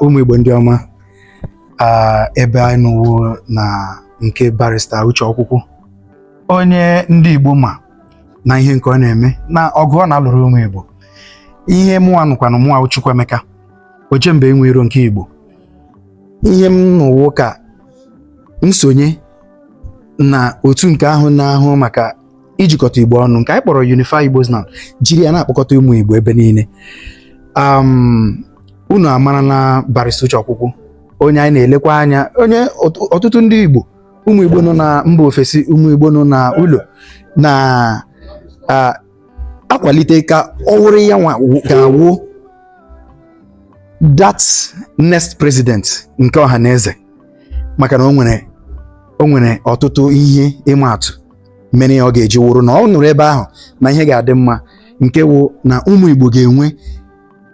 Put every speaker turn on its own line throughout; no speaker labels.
Ụmụ Igbo ndị ọma, ebe anyị nọwo na nke Barrister Uche Okwukwu, onye ndị Igbo ma na ihe nke ọ na-eme na ọgụ ọ na-alụrụ ụmụ Igbo. Ihe mụnwa nụkwanụ, mụnwa Chukwuemeka Ojemba enwe iro nke Igbo, ihe m nụwo ka nsonye na otu nke ahụ na-ahụ maka ijikọta Igbo ọnụ, nke anyị kpọrọ Unify Igbos Now, jiri ya na-akpọkọta ụmụ Igbo ebe niile. Unu amara na Barrister Uche Okwukwu, onye anyị na-elekwa anya, onye ọtụtụ ndị Igbo, ụmụ Igbo nọ na mba ofesi, ụmụ Igbo nọ na ụlọ na akwalite ka ọ wụrụ ya nwa ga-awụ that next president nke ọha na eze, maka na o nwere ọtụtụ ihe ịma atụ mere ya ọ ga-eji wụrụ na ọ nụrụ ebe ahụ na ihe ga-adị mma, nke wụ na ụmụ Igbo ga-enwe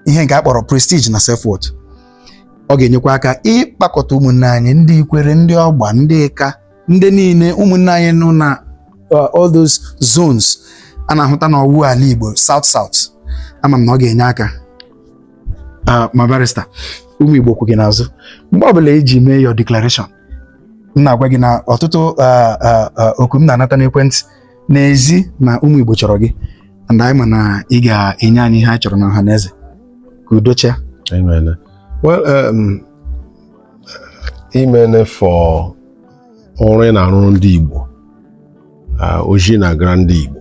ihe nke a kpọrọ prestige na self-worth. Ọ ga-enyekwa aka ịkpakọta ụmụnne anyị ndị Ikwere, ndị Ọgba, ndị Ịka, ndị niile, ụmụnne anyị nọ na all those zones a na-ahụta n'ọwụ ala Igbo, South South. Ama m na ọ ga-enye aka. Ma barrister, ụmụ Igbo kwụ gị n'azụ mgbe ọbụla iji mee your declaration. M na-agwa gị na ọtụtụ oku m na-anata n'ekwentị n'ezi na ụmụ Igbo chọrọ gị, and anyị ma na ị ga-enye anyị ihe anyị chọrọ na ọha na eze ka udo chia.
Amen. Well, imene for ọrụ ị na-arụrụ ndị Igbo, oji na-agara ndị Igbo.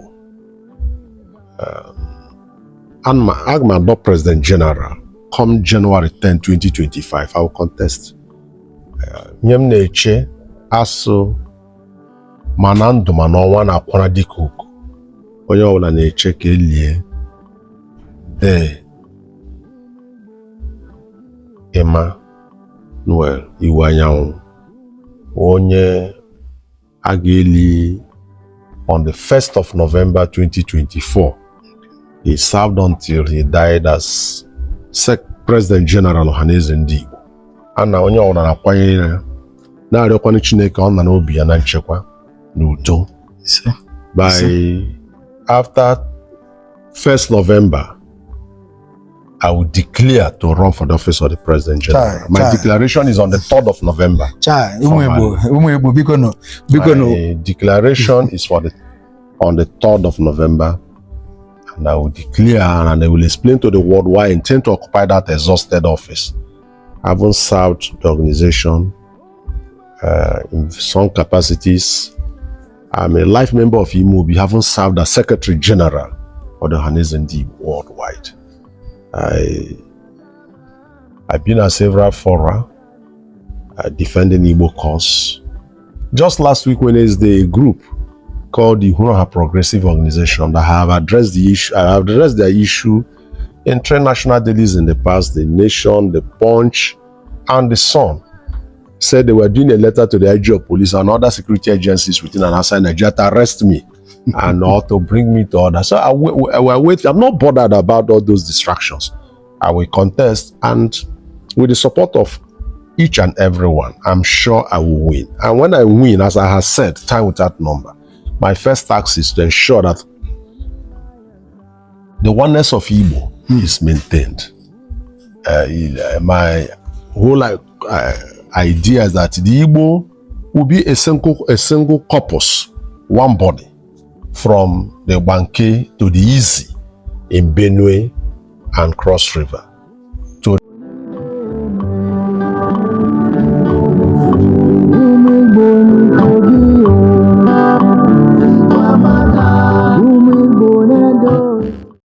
Aga m adọ President General come January 10, 2025, I will contest. Ihe m na-eche asụ ma na ndụ ma n'ọnwa na-akwara dịka oku, onye ọbụla na-eche ka elie dee Emmanuel Iwuanyanwu, onye a ga-eli on the 1st of November 2024. He served until he died as Sec President General Ohanaeze Ndị Igbo. A na onye ọbụla na-akwanyere ya, na-arịọkwanụ Chineke ọ na n'obi ya na nchekwa na udo.
Ise.
By after 1st November, I will declare to run for the office of the President General.
Chai,
My
chai.
declaration is on the 3rd of November.
Chai, ụmụ Igbo, ụmụ Igbo, biko nụ, biko nụ.
My declaration is for the on the 3rd of November, and I will declare and I will explain to the world why I intend to occupy that exhausted office. Having served the organization in some capacities, I'm a life member of IMOB, having served as Secretary General for the Ohanaeze Ndigbo worldwide. I've been at several fora defending Igbo cause. Just last week, Wednesday, a group called the Hunaha Progressive Organization that have addressed the issue, have addressed their issue in three national dailies in the past, The Nation, The Punch, and The Sun, said they were doing a letter to the IG of police and other security agencies within and outside Nigeria to arrest me and or to bring me to order. So I will wait. I'm not bothered about all those distractions. I will contest, and with the support of each and every one, I'm sure I will win. And when I win, as I have said, time without number, my first task is to ensure that the oneness of Igbo is maintained. My whole idea is that the Igbo will be a single corpus, one body, from the Banke to the Izi in Benue and Cross River.